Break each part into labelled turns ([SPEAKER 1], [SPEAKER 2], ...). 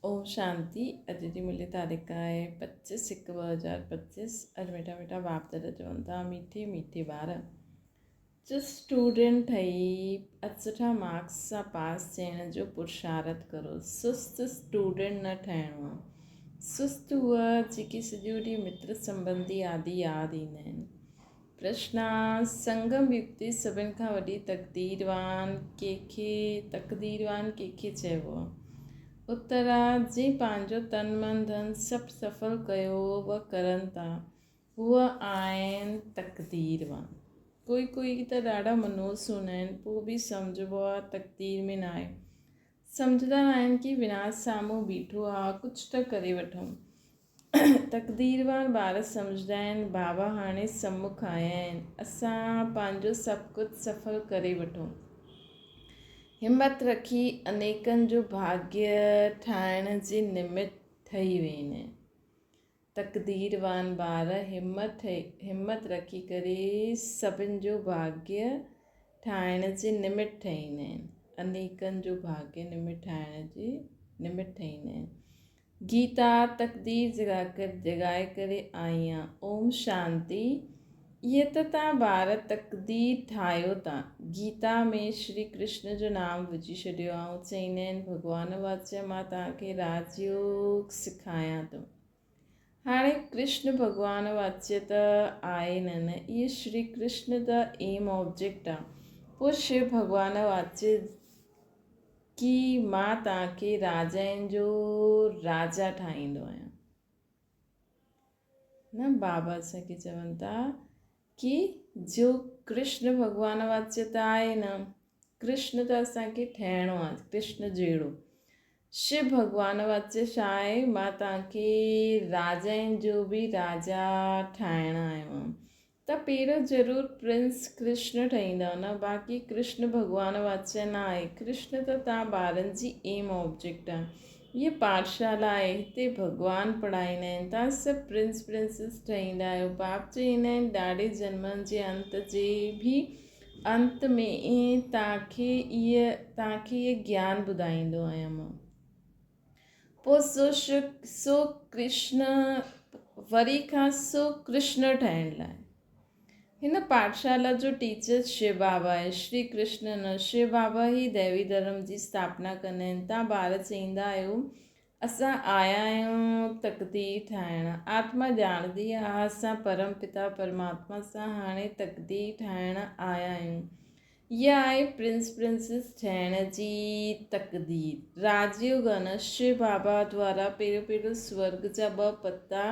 [SPEAKER 1] اوم شانتي اڄ جي ملي تاريخ آهي پچيس هڪ 2025. اڄ مٺا مٺا باپ دادا چون ٿا، ميٺي ميٺي ٻار، جو اسٽوڊنٽ ٺهي اڄ سٺا مارڪس سان پاس ٿيڻ جو پرشارت ڪرو. سست اسٽوڊنٽ نه ٺهڻو آهي. سست هو جيڪي سڄو ڏينهن متر سنبنڌي آدي ياد ايندا آهن. پرشنا، سنگم يڪتي سڀن کان وڏي تقديروان ڪنهن کي تقديروان ڪنهن کي چئبو آ؟ اترا، جنهن پنهنجو تن من ڌن سڀ سڦل ڪيو و ڪرن ٿا، هو آهن تقديروان. ڪوئي ڪوئي ته ڏاڍا منحوس هوندا آهن، پوء به سمجهبو آ تقدير ۾ ناهي. سمجهندا آهن ڪي وناش سامهون بيٺو آ، ڪجهه ته ڪري وٺون. تقديروان ٻار سمجهندا آهن، بابا هاڻي سمک آيا آهن، اسان پنهنجو سڀ ڪجهه سڦل ڪري وٺون. همت رکي انيڪن جو ڀاڳيه ٺاهڻ جي نمت ٺهي ويندا آهن. تقديروان ٻار همت رکي ڪري سڀن جو ڀاڳيه ٺاهڻ جي نمت ٺهيندا آهن. انيڪن جو ڀاڳيه نمت ٺاهڻ جي نمت ٺهيندا آهن. گيتا تقدير جڳائي ڪري آئي آن. اوم شانتي. اهي ته تان ٻار تقدير ٺاهيو ٿا. گيتا ۾ شري ڪرشن جو نام وجهي ڇڏيو آ. چئيندا آهن ڀڳوان واچ مان توهان کي راج يوگ سکايان ٿو. هاڻي ڪرشن ڀڳوان واچ ته آهي نه نه اهي شري ڪرشن ته ايم آبجيڪٽ آ. پوء شو ڀڳوان واچ ڪي مان توهان کي راجائن جو راجا ٺاهيندو آهيان. نه بابا اسان کي چون ٿا ڪي جو ڪرشن ڀڳوان واچ ته آهي نه، ڪرشن ته اسان کي ٺهڻو آهي ڪرشن جهڙو. شو ڀڳوان واچ ڇا آهي، مان توهان کي راجائن جو به راجا ٺاهڻ آيو آهيان. ته پهريون ضرور پرنس ڪرشن ٺهيندؤ نه، باقي ڪرشن ڀڳوان واچ نه آهي، ڪرشن ته توهان ٻارن جي ايم آبجيڪٽ آهي، هيء پاٺشالا آهي، هتي ڀڳوان پڙهائيندا آهن، توهان سڀ پرنس پرنسز ٺهيندا آهيو، باپ چئيندا آهن ڏاڍي جنمن جي انت جي به انت ۾ توهان کي اهي گيان ٻڌائيندو آهيان مان. پوء سو سو ڪرشن وري کان سو ڪرشن ٺهڻ لاء. هن پاٺشالا جو ٽيچر شو بابا آهي، شري ڪرشن نه. شو بابا ئي ديوي ڌرم جي اسٿاپنا ڪندا آهن. توهان ٻار چئيندا آهيو، اسان آيا آهيون تقدير ٺاهڻ. آتما ڄاڻندي آهي، اسان پرم پتا پرماتما سان هاڻي تقدير ٺاهڻ آيا آهيون. اها آهي پرنس پرنسز ٺهڻ جي تقدير. راجيو گن شو بابا دوارا پهريون پهريون سورڳ جا ٻه پتا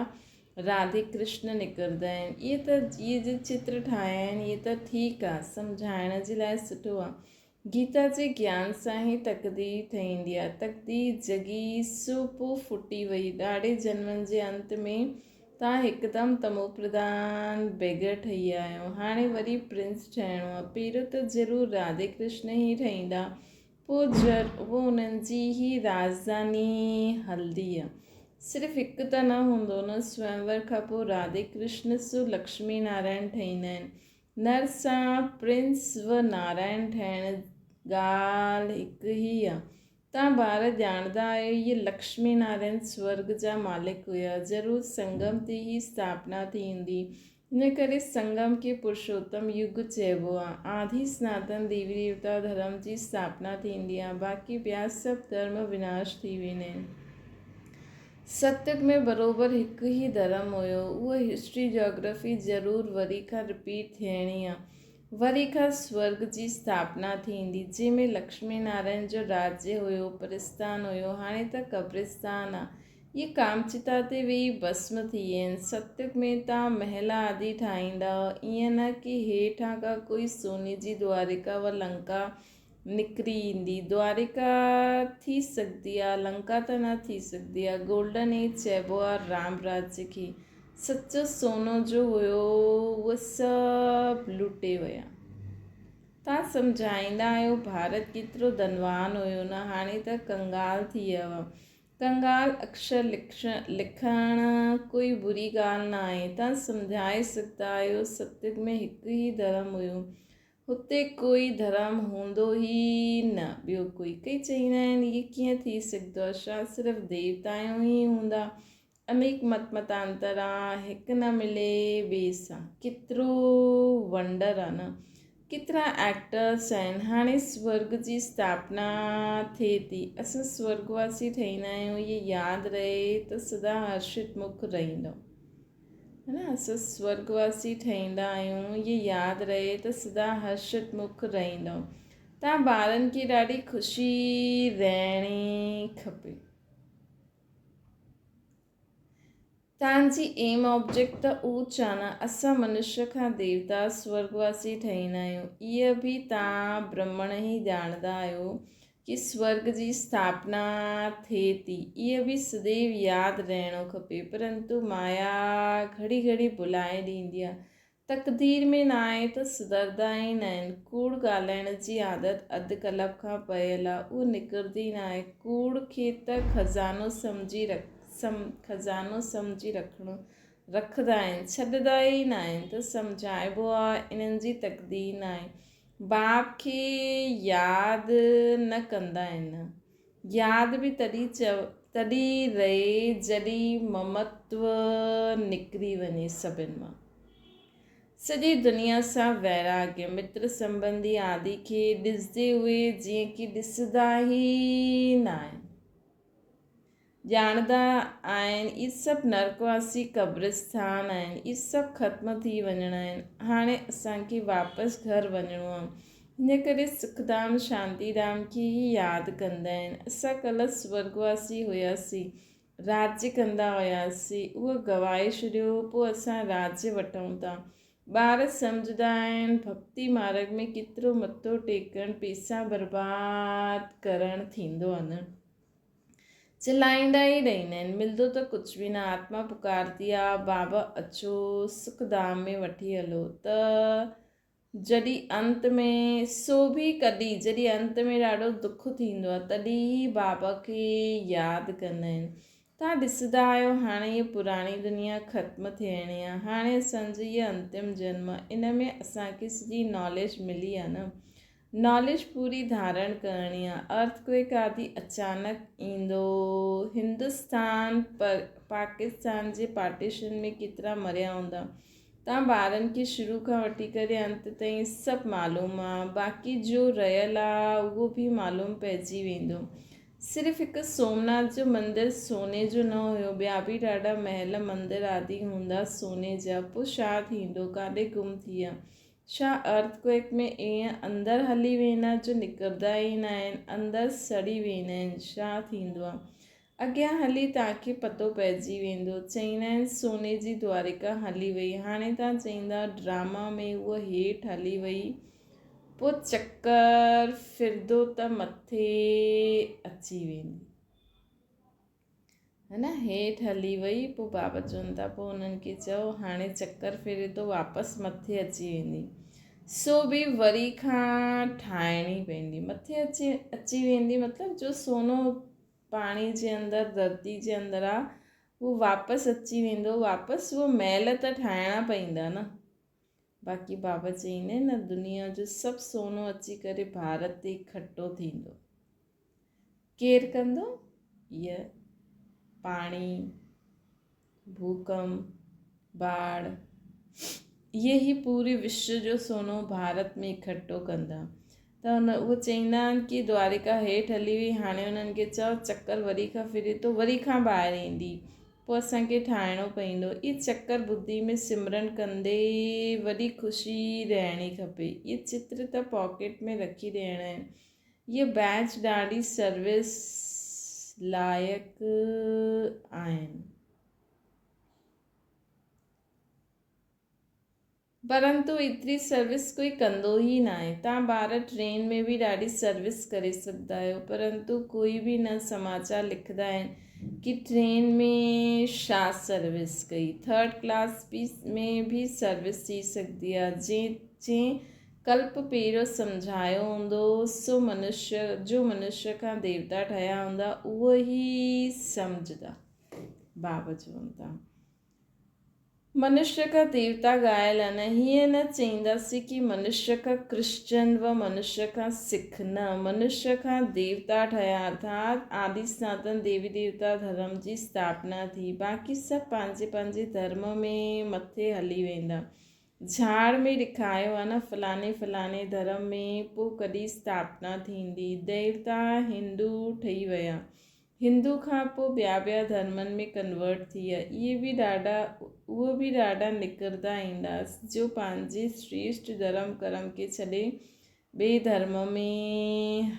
[SPEAKER 1] راڌي ڪرشن نڪرندا آهن. اهي ته اهي جي چتر ٺاهيا آهن اهي ته ٺيڪ آهي سمجهائڻ جي لاء سٺو آهي. گيتا جي گيان سان ئي تقدير ٺهيندي آهي. تقدير جڳي سو پو ڦٽي وئي. ڏاڍي جنمن جي انت ۾ توهان هڪدم تموپرڌان بيگر ٺهي ويا آهيو. هاڻي وري پرنس ٺهڻو آهي. پهريون ته ضرور راڌي ڪرشن ئي ٺهيندا، پوء پوء انهن جي ئي راڄڌاني هلندي. صرف هڪ ته نه هوندو نه. سوئمور کان پوء راڌي ڪرشن سو لڪشمي نارائڻ ٺهيندا آهن. نر سان پرنس و نارائڻ ٺهڻ ڳالهه هڪ ئي آ. توهان ٻار ڄاڻندا آهيو اهي لڪشمي نارائڻ سورڳ جا مالڪ هيا. ضرور سنگم تي ئي اسٿاپنا ٿي هوندي. ان ڪري سنگم کي پرشوتم يگ چئبو آ. آڌي سناتن ديوي ديوتا ڌرم جي اسٿاپنا ٿيندي آ. باقي ٻيا سڀ ڌرم وناش ٿي ويندا آهن. ستيگ ۾ بروبر هڪ ئي ڌرم هيو. اهو هسٽري جاگرافي ضرور وري کان رپيٽ ٿيڻي آ. وري کان سورڳ جي اسٿاپنا ٿيندي، جنهن ۾ لڪشمي نارائڻ جو راجيه هيو، پرستان هيو، هاڻي ته قبرستان آ. اهي ڪامچتا تي ويهي ڀسم ٿي ويا آهن. ستيگ ۾ تان محل آدي ٺاهيندا هئا، ائين نه ڪي هيٺان کان ڪوئي سوني جي دوارڪا و لنڪا نڪري ايندي. دوارڪا ٿي سگهندي آ، لنڪا ته نه ٿي سگهندي آ. گولڊن ايج چئبو آ رام راجيه کي. سچو سونو جو هيو اهو سڀ لٽي ويا. توهان سمجهائيندا آهيو ڀارت ڪيترو ڌنوان هيو نه هاڻي ته ڪنگال ٿي ويو آ. ڪنگال اڪشر لکڻ ڪوئي بري ڳالهه نه آهي. توهان سمجهائي سگهندا آهيو ستيگ ۾ هڪ ئي ڌرم هيو. هتي ڪوئي ڌرم هوندو ئي نه. ٻيو ڪوئي. ڪئي چئيندا آهن، هي ڪيئن ٿي سگهندو آهي؟ ڇا صرف ديوتائون ئي هوندا؟ انيڪ مت متانتر آ، هڪ نه ملي ٻئي سان. ڪيترو ونڊر آ نه. ڪيترا ايڪٽرس آهن. هاڻي سورڳ جي اسٿاپنا ٿئي ٿي. اسان سورڳواسي ٺهيندا آهيون. هي ياد رهي ته سدا هرشت مک رهندو. ها نه اسان سورڳواسي ٺهيندا آهيون. هي ياد رهي ته سدا هرشت مک رهندو. تان ٻارن کي ڏاڍي خوشي رهڻي کپي. تان جي ايم آبجيڪٽ ته اوچ آ نه، اسان منشيه کان ديوتا، سورڳواسي ٺهيندا آهيون. اهي به تان برهمڻ ئي ڄاڻندا آهيو ڪي سورڳ جي اسٿاپنا ٿئي ٿي. اهي به سديو ياد رهڻو کپي. پرنتو مايا گهڙي گهڙي ڀلائي ڏيندي آ. تقدير ۾ ناهي ته سڌردا ئي ناهن. ڪوڙ ڳالهائڻ جي عادت اڌ ڪلپ کان پيل آ، اهو نڪرندي ناهي. ڪوڙ کي ته خزانو سمجهي خزانو سمجهي رکڻو رکندا آهن، ڇڏندا ئي ناهن ته سمجهائبو آ انهن جي تقدير ناهي. باپ کي ياد نه ڪندا آهن. ياد به تڏهن چئو تڏهن رهي جڏهن ممتو نڪري وڃي سڀن مان. سڄي دنيا سان ويراڳ، متر سنبنڌي آدي کي ڏسندي اهي جيئن ڪي ڏسندا ئي ناهن. ڄاڻندا آهن اهي سڀ نرڪواسي قبرستان آهن، اهي سڀ ختم ٿي وڃڻا آهن، هاڻي اسان کي واپس گهر وڃڻو آهي. ان ڪري سک ڌام شانتي ڌام کي ئي ياد ڪندا آهن. اسان ڪلهه سورڳواسي هياسين، راڄ ڪندا هياسين، اهو گوائي ڇڏيو، پوء اسان راڄ وٺون ٿا. ٻار سمجهندا آهن ڀڳتي مارڳ ۾ ڪيترو مٿو ٽيڪڻ، پيسا برباد ڪرڻ ٿيندو آهي نه. چلائيندا ئي رهندا آهن، ملندو ته ڪجهه به نه. آتما پڪارندي آهي، بابا اچو سک ڌام ۾ وٺي هلو ته جڏهن انت ۾، سو به ڪڏهن، جڏهن انت ۾ ڏاڍو دک ٿيندو آهي، تڏهن ئي بابا کي ياد ڪندا آهن. توهان ڏسندا آهيو، هاڻي هيء پراڻي دنيا ختم ٿيڻي آهي. هاڻي اسان جو هيء انتم جنم آهي. ان ۾ اسان کي سڄي ناليج ملي آهي نه. ناليج پوري ڌارڻ ڪرڻي آهي. ارٿ ڪوئڪ آدي اچانڪ ايندو. هندستان پاڪستان جي پارٽيشن ۾ ڪيترا مريا هوندا. توهان ٻارن کي شروع کان وٺي ڪري انت تائين سڀ معلوم آ. باقي جو رهيل آ اهو به معلوم پئجي ويندو. صرف هڪ سومناٿ جو مندر سوني جو نه هيو ٻيا به ڏاڍا محل مندر آدي هوندا سوني جا. پوء ڇا ٿيندو؟ ڪاڏي گم ٿي ويا؟ ڇا ارٿ ڪوئڪ ۾ ائين اندر هلي ويندا جو نڪرندا ئي ناهن، اندر سڙي ويندا آهن، ڇا ٿيندو آ؟ اڳيان هلي توهان کي پتو پئجي ويندو. چئيندا آهن سوني جي دوارڪا هلي وئي، هاڻي توهان چئيندا ڊراما ۾ هوء هيٺ هلي وئي، پوء چڪر ڦرندو ته مٿي اچي ويندي. ها نه هيٺ هلي وئي پوء بابا چون ٿا پوء انهن کي چئو هاڻي چڪر ڦري ٿو واپس مٿي اچي ويندي سو به وري کان ٺاهڻي پوندي مٿي اچي اچي ويندي مطلب جو سونو پاڻي جي اندر ڌرتي جي اندر آ اهو واپس اچي ويندو واپس اهو محل ته ٺاهڻا پوندا نه باقي بابا چئيندا نه دنيا جو سڀ سونو اچي ڪري ڀارت تي اڪٺو ٿيندو ڪير ڪندو؟ هيء پاڻي، ڀوڪمپ، باڙهه، اهي ئي پوري وشو جو سونو ڀارت ۾ اڪٺو ڪندا. ته ان اهو چئيندا آهن ڪي دوارڪا هيٺ هلي وئي هاڻي انهن کي چئو چڪر وري کان ڦري ٿو وري کان ٻاهر ايندي پوء اسان کي ٺاهڻو پوندو. اهي چڪر ٻڌي ۾ سمرن ڪندي وڏي خوشي رهڻي کپي. اهي چتر ته پاڪيٽ ۾ رکي ڏيڻا آهن. اهي بيچ ڏاڍي سروس لائق آهن. پرنتو ايتري سروس ڪوئي ڪندو ئي ناهي. توهان ٻار ٽرين ۾ به ڏاڍي سروس ڪري سگهندا آهيو پرنتو ڪوئي به نه سماچار لکندا آهن ڪي ٽرين ۾ ڇا سروس ڪئي. ٿرڊ ڪلاس ۾ به سروس ٿي سگهندي آهي. جنهن ڪلپ پهريون سمجهايو هوندو، سو منشيه، جو منشيه کان ديوتا ٺهيا هوندا، اهو ئي سمجهندا. بابا چون ٿا. منشيه کان ديوتا ڳايل آهن. هيئن نه چئينداسين ڪي منشيه کان ڪرسچن و منشيه کان سک نه، منشيه کان ديوتا ٺهيا ارٿات آدي سناتن ديوي ديوتا ڌرم جي اسٿاپنا ٿي. باقي سڀ پنهنجي پنهنجي ڌرم ۾ مٿي هلي ويندا. جھاڙ ۾ ڏکايو آ نه فلاڻي فلاڻي ڌرم ۾ پو ڪڏي اسٿاپنا ٿيندي. ديوتا هندو ٺهي ويا. هندو کان پو ٻيا ٻيا ڌرمن ۾ ڪنورٽ ٿي ويا. اهي به ڏاڍا اهو به ڏاڍا نڪردا ايندا جو پنهنجي شريشٽ ڌرم ڪرم کي ڇڏي ٻئي ڌرم ۾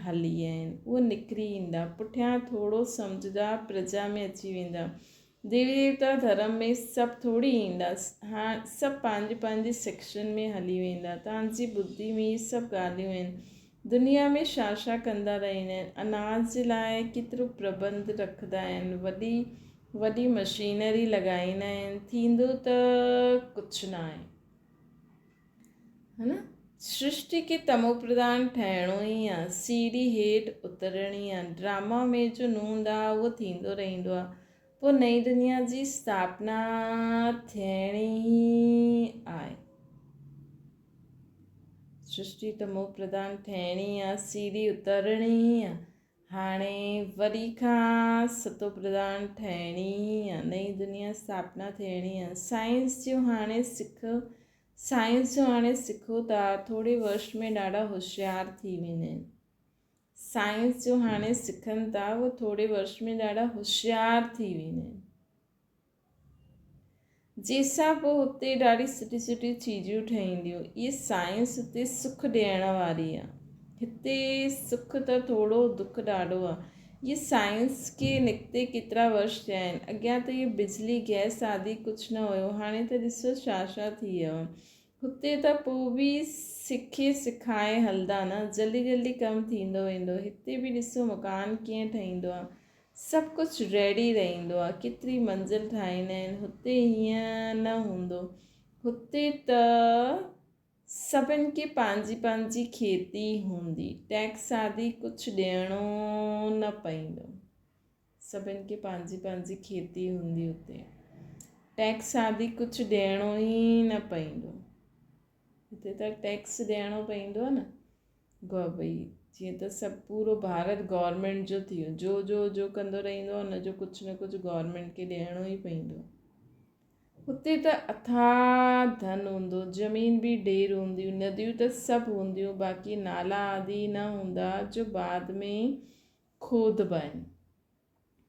[SPEAKER 1] هلي ويا آهن. اهو نڪري ايندا. پٺيان ٿورو سمجهدا پرجا ۾ اچي ويندا. ديوي ديوتا ڌرم ۾ سڀ ٿوري ايندا، هاڻ سڀ پنهنجي پنهنجي سيڪشن ۾ هلي ويندا. توهان جي ٻڌي ۾ هي سڀ ڳالهيون آهن. دنيا ۾ ڇا ڇا ڪندا رهندا آهن. اناج جي لاء ڪيترو پربنڌ رکندا آهن. وڏي وڏي مشينري لڳائيندا آهن. ٿيندو ته ڪجهه ناهي. ها نه؟ سرشٽي کي تموپرڌان ٺهڻو ئي آ، سيڙهي هيٺ اترڻي آ، ڊراما ۾ جو نوند آ اهو ٿيندو رهندو آ، پوء نئين دنيا جي اسٿاپنا ٿيڻي ئي آهي. سرشٽي تموپرڌان ٺهڻي آ، سيڙهي اترڻي ئي آ، هاڻي وري کان ستو پرڌان ٺهڻي ئي آ، نئين دنيا اسٿاپنا ٿيڻي آ. سائنس جو هاڻي سک سائنس جو هاڻي سکو ٿا، ٿوري ورش ۾ ڏاڍا هوشيار ٿي ويندا آهن. سائنس جو هاڻي سکن ٿا، اهو ٿوري ورش ۾ ڏاڍا هوشيار ٿي ويندا آهن. جيسان پوء هتي ڏاڍي سٺي سٺي چيزون ٺهينديون. اهي سائنس هتي سک ڏيڻ واري آ. هتي سک ته ٿورو دک ڏاڍو آ. اهي سائنس کي نڪتي ڪيترا ورش ٿيا آهن. اڳيان ته اهي بجلي، گئس آدي ڪجهه نه هيو. هاڻي ته ڏسو ڇا ڇا ٿي ويو آ. هتي ته پوء به سکي سکائي هلندا نه. جلدي جلدي ڪم ٿيندو ويندو. هتي به ڏسو مڪان ڪيئن ٺهيندو آ. سڀ ڪجهه ريڊي رهندو آ ڪيتري منزل ٺاهيندا آهن هتي هيئن نه هوندو هتي ته سڀن کي پنهنجي پنهنجي کيتي هوندي ٽيڪس آدي ڪجهه ڏيڻو نه پئيندو سڀن کي پنهنجي پنهنجي کيتي هوندي هتي ٽيڪس آدي ڪجهه ڏيڻو ئي نه پئيندو هتي ته ٽيڪس ڏيڻو پئيندو آ نه ڀئي جيئن ته سڀ پورو ڀارت گورنمينٽ جو ٿي ويو جو جو جو ڪندو رهندو آهي ان جو ڪجهه نه ڪجهه گورنمينٽ کي ڏيڻو ئي پوندو هتي ته اٿاهه ڌن هوندو زمين به ڍير هونديون نديون ته سڀ هونديون باقي نالا آدي نه هوندا جو بعد ۾ کوڌبا آهن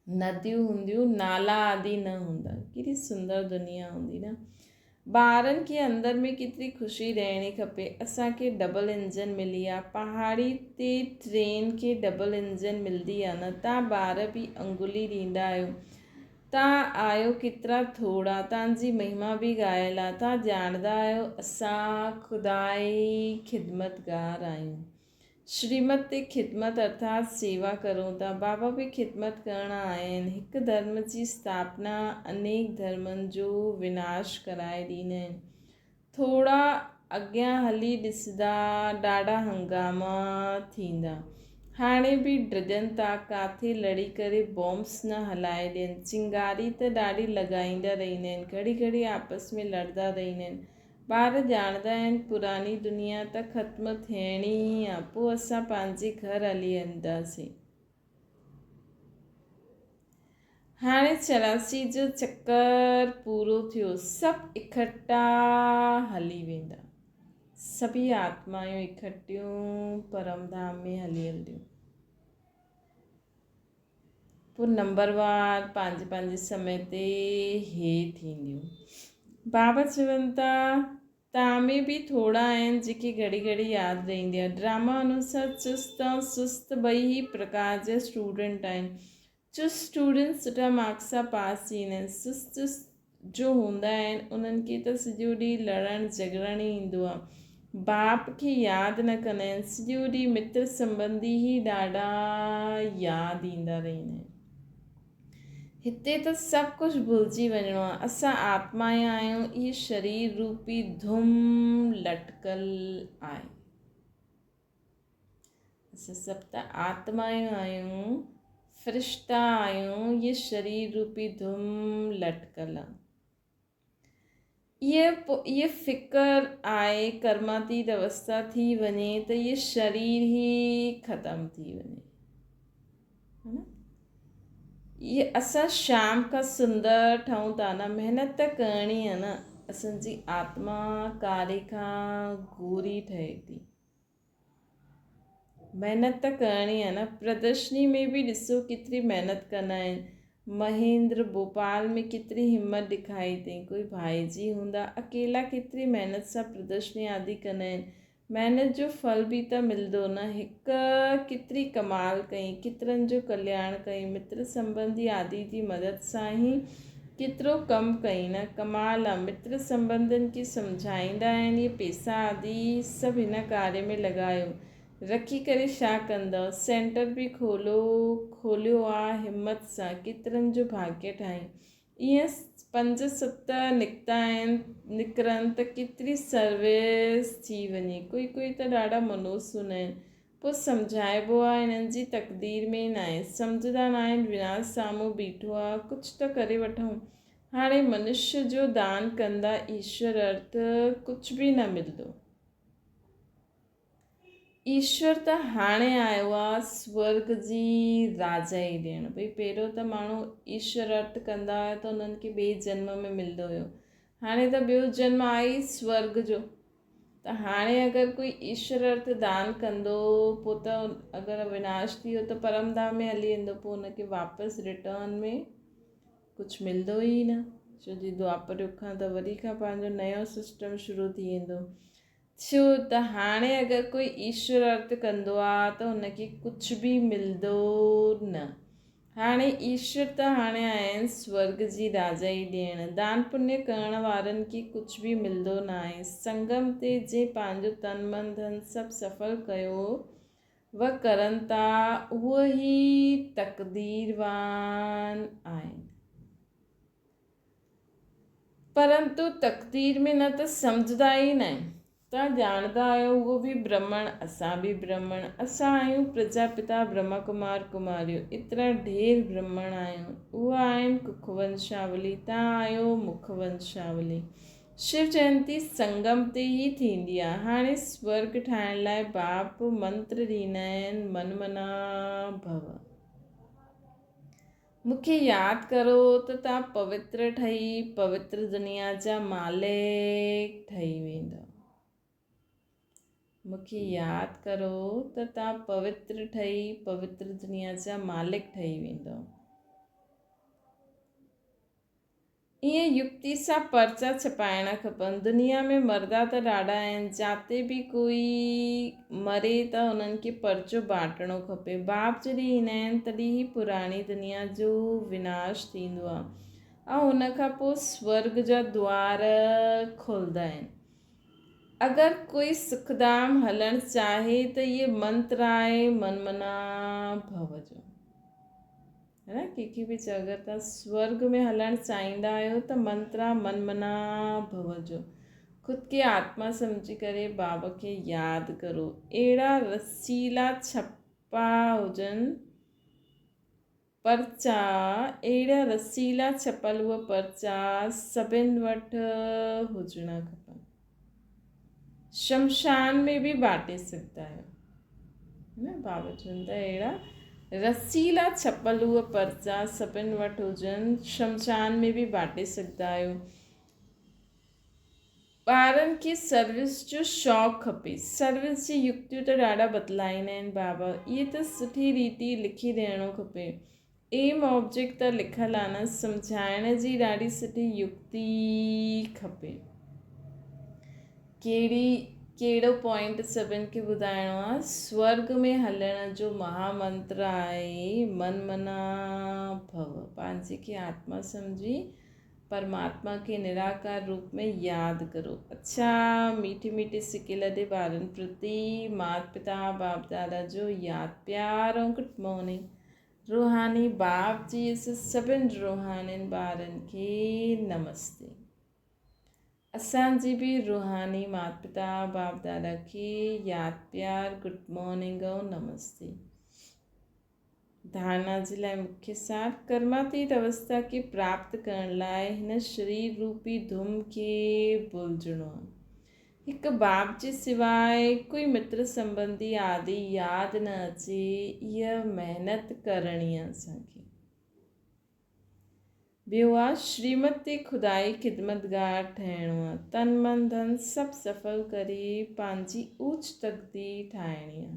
[SPEAKER 1] نديون هونديون، نالا آدي نه هوندا. ڪيڏي سندر دنيا هوندي نه. ٻارن کي اندر ۾ ڪيتري خوشي رهڻي کپي. اسان کي ڊبل انجن ملي آ. پهاڙي تي ٽرين کي ڊبل انجن ملدي آ نه. تان ٻار به انگلي ڏيندا آهيو. تان آهيو ڪيترا ٿورا. تان جي مهما به ڳايل آ. تان ڄاڻدا آهيو اسان خدائي خدمتگار آهيون. شريمت تي خدمت ارٿات سيوا ڪرون ٿا. بابا به خدمت ڪرڻ آيا آهن. هڪ ڌرم جي اسٿاپنا انيڪ ڌرمن جو وناش ڪرائي ڏيندا آهن. ٿورا اڳيان هلي ڏسندا ڏاڍا هنگاما ٿيندا. هاڻي به ڊڄن ٿا ڪاٿي لڙي ڪري بومس نه هلائي ڏين. چنگاري ته ڏاڍي لڳائيندا رهندا آهن. گهڙي گهڙي آپس ۾ لڙدا رهندا آهن. ٻار ڄاڻندا آهن پراڻي دنيا ته ختم ٿيڻي ئي آ، پوء اسان پنهنجي گهر هلي اينداسين. هاڻي 84 جو چڪر پورو ٿيو، سڀ اکٽا هلي ويندا. سڀئي آتمايون اکٽيون پرم ڌام ۾ هلي هلنديون. پوء نمبر وار پنهنجي پنهنجي سمي تي هي ٿينديون. بابا چون ٿا توهان ۾ به ٿورا آهن جيڪي گهڙي گهڙي ياد رهندي آهي. ڊراما انوسار چست ۽ سست ٻئي ئي پرڪار جا اسٽوڊنٽ آهن. چست اسٽوڊنٽ سٺا مارڪس سان پاس ٿيندا آهن. سست جو هوندا آهن انهن کي ته سڄو ڏينهن لڙڻ جهڳڙڻ ئي ايندو آهي. باپ کي ياد نه ڪندا آهن. سڄو ڏينهن متر سنٻنڌي ئي ڏاڍا ياد ايندا رهندا آهن. هتي ته سڀ ڪجهه ڀلجي وڃڻو آهي. اسان آتمائون آهيون. هي شرير روپي ڌم لٽڪل آهي. اسان سڀ ته آتمائون آهيون، فرشتا آهيون، هي شرير روپي ڌم لٽڪل آ. اهي پوء اهي فڪر آئي ڪرماتيت اوستا ٿي وڃي ته اهي شرير ئي ختم ٿي وڃي. اهي اسان شام کان سندر ٺهون ٿا نه، محنت ته ڪرڻي آهي نه. اسان جي آتما ڪاري کان گوري ٺهي ٿي. محنت ته ڪرڻي آهي نه. پردرشني ۾ به ڏسو ڪيتري محنت ڪندا آهن. مهيندر ڀوپال ۾ ڪيتري همت ڏکائي اٿئي. ڪوئي ڀائيجي هوندا اڪيلا ڪيتري محنت سان پردرشني آدي ڪندا آهن. محنت جو ڦل به ته ملندو نه. هڪ ڪيتري ڪمال ڪئي، ڪيترن جو ڪلياڻ ڪئي، متر سنبنڌي آدي جي مدد سان ئي ڪيترو ڪم ڪئي نه. ڪمال آ. متر سنبنڌين کي سمجهائيندا آهن اهي پيسا آدي سڀ هن ڪاري ۾ لڳايو. رکي ڪري ڇا ڪندؤ. سينٽر به کولو کوليو آ همت سان ڪيترن جو ڀاڳيه ٺاهين. ايئن پنج ست نڪتا آهن نڪرن ته ڪيتري سروس ٿي وڃي. ڪوئي ڪوئي ته ڏاڍا منوس هوندا آهن. پوء سمجهائبو آ هنن جي تقدير ۾ ئي ناهي. سمجهندا ناهن وناس سامهون بيٺو آ ڪجهه ته ڪري وٺون. هاڻي منشي جو دان ڪندا ايشور ارٿ ڪجهه به نه ملندو. ايشور ته هاڻي آيو آ سورڳ جي راجائي ڏيڻ. ڀئي پهريون ته ماڻهو ايشور ارٿ ڪندا هيا ته انهن کي ٻئي جنم ۾ ملندو هيو. هاڻي ته ٻيو جنم آهي ئي سورڳ جو. ته هاڻي اگر ڪوئي ايشور ارٿ دان ڪندو پوء ته اگر وناش ٿي ويو ته پرم ڌام ۾ هلي ويندو پوء ان کي واپس ريٽرن ۾ ڪجهه ملندو ئي نه. ڇو جي دوآپر يگ کان ته وري کان پنهنجو نيو سسٽم شروع ٿي ويندو. ٿيو ته هاڻي اگر ڪوئي ايشور ارٿ ڪندو آ ته هن کي ڪجهه به ملندو نه. هاڻي ايشور ته هاڻي آيا آهن سورڳ جي راجائي ڏيڻ. دان پڃ ڪرڻ وارن کي ڪجهه به ملندو ناهي. سنگم تي جنهن پنهنجو تن من ڌن سڀ سڦل ڪيو و ڪرن ٿا اهي ئي تقديروان آهن. پرنتو تقدير ۾ نه ته سمجهندا ئي ناهن. توهان ڄاڻندا آهيو اهو به برهمڻ اسان به برهمڻ، اسان آهيون پرجاپتا برهما ڪمار ڪماريون، ايترا ڍير برهمڻ آهيون. اهي آهن ڪک ونشاولي، توهان آهيو مک ونشاولي. شو جينتي سنگم تي ئي ٿيندي آهي. هاڻي سورڳ ٺاهڻ لاء باپ منتر ڏيندا آهن من منا ڀو. مون کي ياد ڪرو ته توهان پوتر ٺهي پوتر دنيا جا مالڪ ٺهي ويندؤ. مون کي ياد ڪرو ته توهان پوتر ٺهي پوتر دنيا جا مالڪ ٺهي ويندؤ. ائين يڪتي سان پرچا ڇپائڻا کپن. دنيا ۾ مردا ته ڏاڍا آهن، جاتي به ڪوئي مري ته انهن کي پرچو بانٽڻو کپي. باپ جڏهن ايندا آهن تڏهن هي پراڻي دنيا جو وناش ٿيندو آهي ۽ ان کان پوء سورڳ جا دوار کلندا آهن. اگر ڪوئي سکڌام هلڻ چاهي ته اهي منتر آهي من منا ڀو جو. ها نه ڪنهن کي به چئو اگر توهان سورڳ ۾ هلڻ چاهيندا آهيو ته منترا من منا ڀو جو خود کي آتما سمجهي ڪري باب کي ياد ڪرو اهڙا رسيلا ڇپا هجن پرچا اهڙا رسيلا ڇپل اهي پرچا سڀن وٽ هجڻا کپن شمشان ۾ به باٽي سگهندا آهيو نه بابا چون ٿا اهڙا رسيلا ڇپل اهي پرچا سڀن وٽ هجن شمشان ۾ به باٽي سگهندا آهيو ٻارن کي سروس جو شوق کپي سروس جي يڪتيون ته ڏاڍا بتلائيندا آهن بابا اهي ته سٺي ريتي لکي ڏيڻو کپي ايم آبجيڪٽ ته لکيل آهي نه سمجهائڻ جي ڏاڍي سٺي يڪتي کپي ڪهڙي ڪهڙو پوائنٽ سڀن کي ٻڌائڻو آ سورڳ ۾ هلڻ جو مها منتر آهي من منا ڀو پنهنجي کي آتما سمجهي پرماتما کي نراڪار روپ ۾ ياد ڪرو اڇا ميٺي ميٺي سڪي لڏي ٻارن پرتي مات پتا باپ دادا جو ياد پيار ۽ گڊ مارننگ روحاني باپ جي سڀن روحانين ٻارن کي نمستي. اسان جي به روحاني مات پتا باپ دادا کي ياد پيار گڊ مارننگ ۽ نمستي. ڌارڻا جي لاء مکيه سار، ڪرماتيت اوستا کي پراپت ڪرڻ لاء هن شرير روپي ڌم کي ڀلجڻو آهي. هڪ باپ جي سواء ڪوئي متر سنبنڌي آدي ياد نه اچي، اها محنت ڪرڻي آهي اسان کي. ٻيو آ شريمت تي خدائي خدمتگار ٺهڻو آ، تن من ڌن سڀ سڦل ڪري پنهنجي اوچ تقدير ٺاهڻي آ.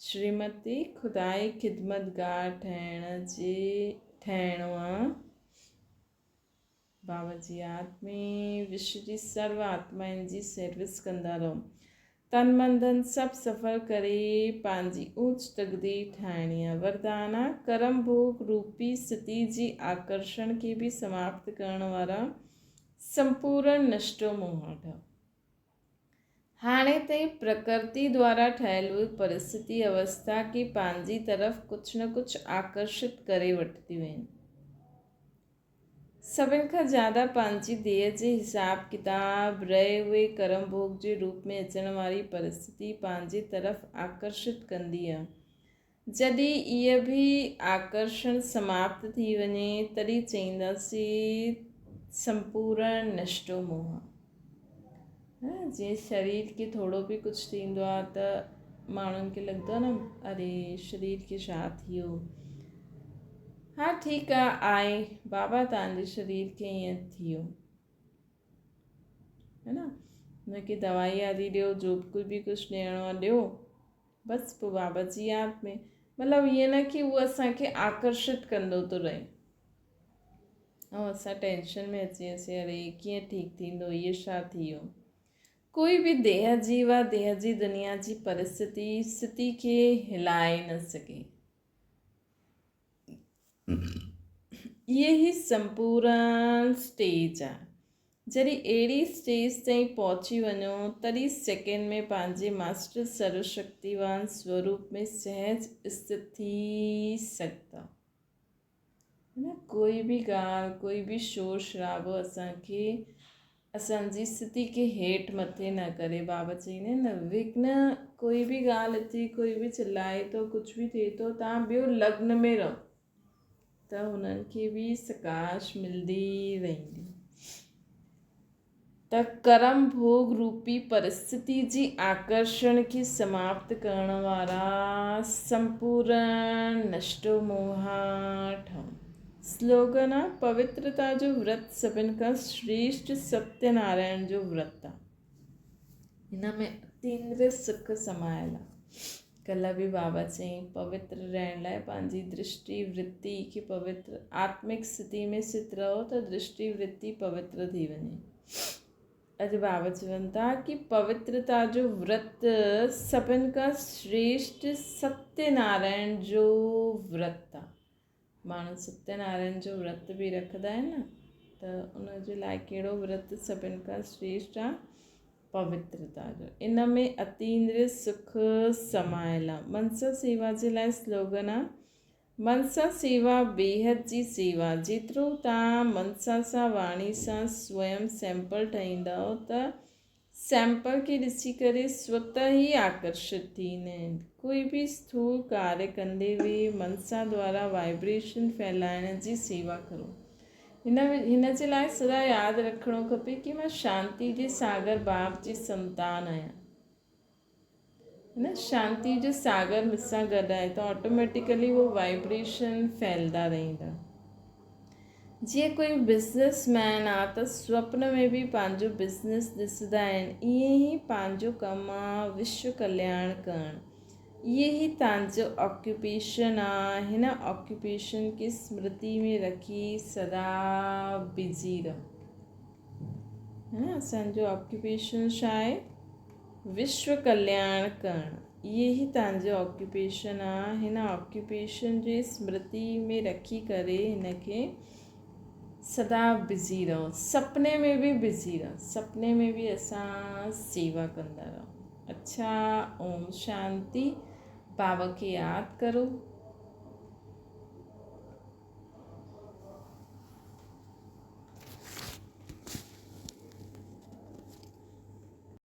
[SPEAKER 1] شريمتي خدائي خدمتگار ٺهڻ جي ٺهڻو آ. بابا جي ياد ۾ وشو جي سرو آتمائن جي سروس ڪندا رهو. تن من ڌن سڀ سڦل ڪري پنهنجي اوچ تقدير ٺاهڻي آ. وردان آ ڪرم ڀوڳ روپي ستي جي آڪرشڻ کي به سماپت ڪرڻ وارا سمپورڻ نشٽو موها ٺهو. هاڻي تائين پرڪرتي دوارا ٺهيل اهي پرسٿتي اوسٿا کي پنهنجي طرف ڪجهه نه ڪجهه آڪرشت ڪري وٺنديون آهن. سڀن کان زياده پنهنجي ديهه جي حساب ڪتاب رهي اهي ڪرم ڀوڳ جي روپ ۾ اچڻ واري پرسٿتي پنهنجي طرف آڪرشت ڪندي آهي. جڏهن اهي به آڪرشڻ سماپت ٿي وڃي تڏهن چئينداسين سمپورڻ نشٽو موهه. جيئن شرير کي ٿورو به ڪجهه ٿيندو آهي ته ماڻهن کي لڳندو آهي نه اري شرير کي ڇا ٿي ويو. ها ٺيڪ آهي آهي بابا توهان جي شرير کي ائين ٿي ويو. هي نه هن کي دوائي آدي ڏيو جو ڪجهه به ڪجهه ڏيڻو آهي ڏيو بس پوء بابا جي ياد ۾ مطلب ائين نه ڪي هو اسانکي آڪرشت ڪندو ٿو رهي ۽ اسان ٽينشن ۾ اچي وياسين اري ڪيئن ٺيڪ ٿيندو هيء ڇا ٿي ويو ڪوئي به ديهه جي و ديهه جي دنيا جي پرستتي ستي کي هلائي نه سگهي اهي ئي سمپورڻ اسٽيج آهي. جڏهن اهڙي اسٽيج تائين پهچي وڃو، تڏهن سيڪنڊ ۾ پنهنجي ماسٽر سروشڪتيوان سوروپ ۾ سهج اسٿت ٿي سگهندا. نه ڪوئي به ڳالهه، ڪوئي به شور شرابو اسان کي اسان جي اسٿتي کي هيٺ مٿي نه ڪري. بابا چئيندا آهن نه وگهن ڪوئي به ڳالهه اچي، ڪوئي به چلائي ٿو، ڪجهه به ٿئي ٿو، توهان ٻيو لگن ۾ رهو ته هنن کي به سڪاش ملندي رهندي. ته ڪرم ڀوڳ روپي پرسٿتي جي آڪرشڻ کي سماپت ڪرڻ وارا سمپورڻ نشٽو موها ٺهون. سلوگن آ، پوترتا جو ورت سڀن کان شريشٽ ستيه نارائڻ جو ورت آ. هن ۾ اتيندريه سک سمايل آ. ڪلهه به بابا چيائين، پوتر رهڻ لاء پنهنجي درشٽي ورتي کي پوتر، آتمڪ سٿي ۾ سٿ رهو ته درشٽي ورتي پوتر ٿي وڃي. اڄ بابا چون ٿا ڪي پوترتا جو ورت سڀن کان شريشٽ ستيه نارائڻ جو ورت آ. ماڻهو ستيه نارائڻ جو ورت به رکندا آهن نه ته ان جي لاء ڪهڙو ورت سڀن کان شريشٽ آ؟ پوترتا جو. ان ۾ اتيندريه سک سمايل آ. منسا سيوا جي لاء سلوگن آ، منسا سيوا بيحد جي سيوا. جيترو توهان منسا سان واڻي سان سوئم سيمپل ٺاهيندؤ ته سيمپل کي ڏسي ڪري سوته ئي آڪرشت ٿيندا آهن. ڪوئي به اسٿول ڪاريه ڪندي به منسا دوارا وائبريشن ڦهلائڻ جي سيوا ڪرو. هن جي لاء سدا ياد رکڻو کپي ڪي مان شانتي جي ساگر باپ جي سنتان آهيان. نه شانتي جو ساگر مون سان گڏ آهي ته آٽوميٽيڪلي اهو وائبريشن ڦهلدا رهندا. جيئن ڪوئي بزنس مين آ ته سوپن ۾ به پنهنجو بزنس ڏسندا آهن ائين ئي پنهنجو ڪم آ وشو ڪلياڻ ڪرڻ. اهي ئي تنهنجو آڪيوپيشن آ هن آڪيوپيشن کي سمرتي ۾ رکي سدا بزي رهو. اسان جو آڪيوپيشن ڇا آهي؟ وشو ڪلياڻ ڪرڻ. اهي ئي توهان جو آڪيوپيشن آ. هن آڪيوپيشن جي سمرتي ۾ رکي ڪري هن کي سدا بزي رهو. سپني ۾ به بزي رهو. سپني ۾ به اسان سيوا ڪندا رهون. اڇا اوم شانتي. بابا کي ياد ڪرو.